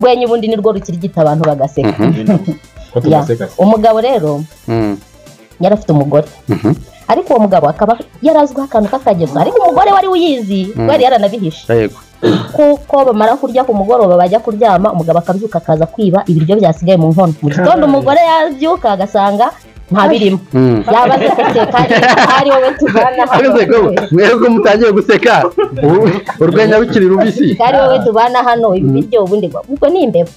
Urwenya ubundi nirwo rukirigita abantu bagaseka. Ko tugaseka se? Umugabo rero yari afite umugore, ariko uwo mugabo akaba yarazwiho akantu k'akageso, ariko umugore wari uyizi yari yaranabihishe, kuko bamara kurya ku mugoroba bajya kuryama, umugabo akabyuka akaza kwiba ibiryo byasigaye mu nkono. Mu gitondo umugore yabyuka agasanga nta birimo. Yaba asetse kandi ari wowe tubana hano. Ariko ko mwebwe mutangiye guseka urwenya rukiri rubisi. Ari wowe tubana hano, ibi biryo ubundi ubwo ni imbeba.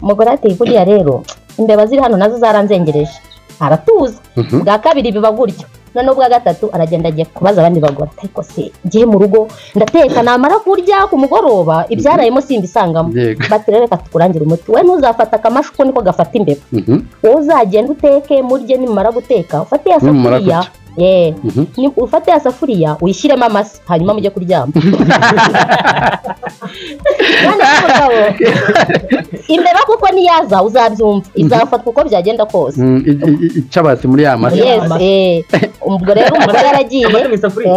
Umugore ati buriya rero imbeba ziri hano nazo zaranzengereje. Aratuza. Bwa kabiri biba gutyo. Noneho ubwa gatatu aragenda agiye kubaza abandi bagore, ariko se ngiye mu rugo ndateka, namara kurya ku mugoroba ibyarayemo simbisangamo. Bati rero reka tukurangire umuti, we ntuzafata akamashu ko niko gafata imbeba, wowe uzagenda uteke murye, nimumara guteka ufate ya Nimumara safuriya, ufate ya safuriya uyishyiremo amase, hanyuma mujye kuryama. Noneho umugabo, imbeba kuko niyaza uzabyumva, izafatwa uko byagenda kose. Icabasi muri ya mase. Yes, ubwo rero umugore yaragiye, Amata mu isafuriya.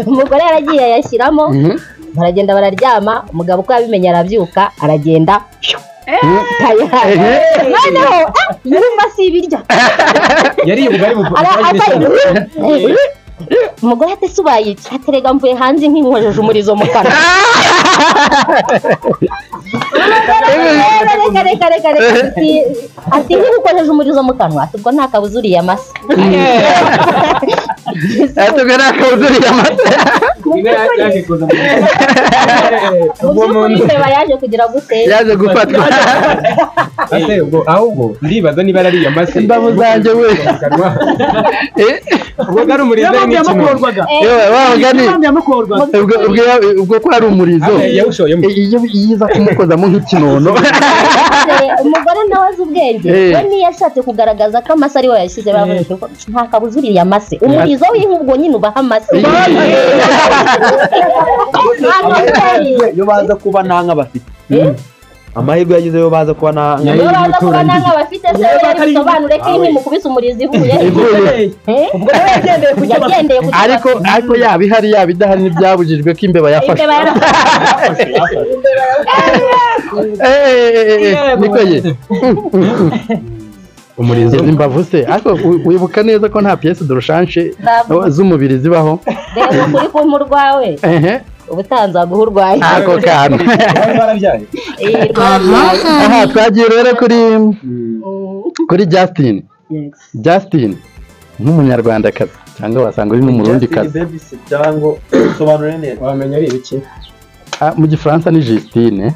Umugore yaragiye ayashyiramo, baragenda bararyama. Umugabo uko yabimenye arabyuka aragenda tayari. Noneho yumva si ibiryo. Yariye ubugari Umugore ati se ubaye iki? Ati rega mvuye hanze nkinkojeje umurizo mu kanwa. Reka reka reka reka, ati nk'ukojeje umurizo mu kanwa, ati ubwo nta kabuza uriye amase. Ati ubwo nta kabuza uriye amase. Inka yaje kuza mu Mu by'ukuri imbeba yaje kugira gute? Yaje gufatwa. Ase ubwo ahubwo ndibaza niba yariye amase. Imbavu zanjye we. Ubwo ari umurizo nk'ikinono. Yewe wa mugani. Yamukorwaga. Ubwo ko ari umurizo. Yawushoyemo. Iyo yiza kumukozamo nk'ikinono. Umugore nawe azi ubwenge, we niyo yashatse kugaragaza ko amase ari we yashyize, bavuze ko nta kabuza uriye amase, umurizo w'inka ubwo nyine ubaha amase. Iyo baza kuba nta nka bafite, amahirwe yagize yo baza kuba nta nka. Iyo baza kuba nta nka bafite se, we yari busobanure ko inka imukubise umurizo ivuye? Ubwo nawe yagendeye ku cyo bafite. Yagendeye ku cyo Ariko yaba ihari yaba idahari ntibyabujijwe ko imbeba yafashwe. Imbeba yarafashwe. Niko ye. Umurizo. Izi mbavu se, ariko wibuka neza ko nta pièce de rechange z'umubiri zibaho. Reba ukuri k'umurwawe. Ubutaha nzaguha urwaye. Ako kantu. Barabyaye. Aha twagiye rero kuri Justin. Justin nk'umunyarwandakazi cyangwa wasanga uri n'umurundikazi. Justin Baby cyangwa sobanure neza. Wamenya ari ibiki? Mu gifaransa ni Justine.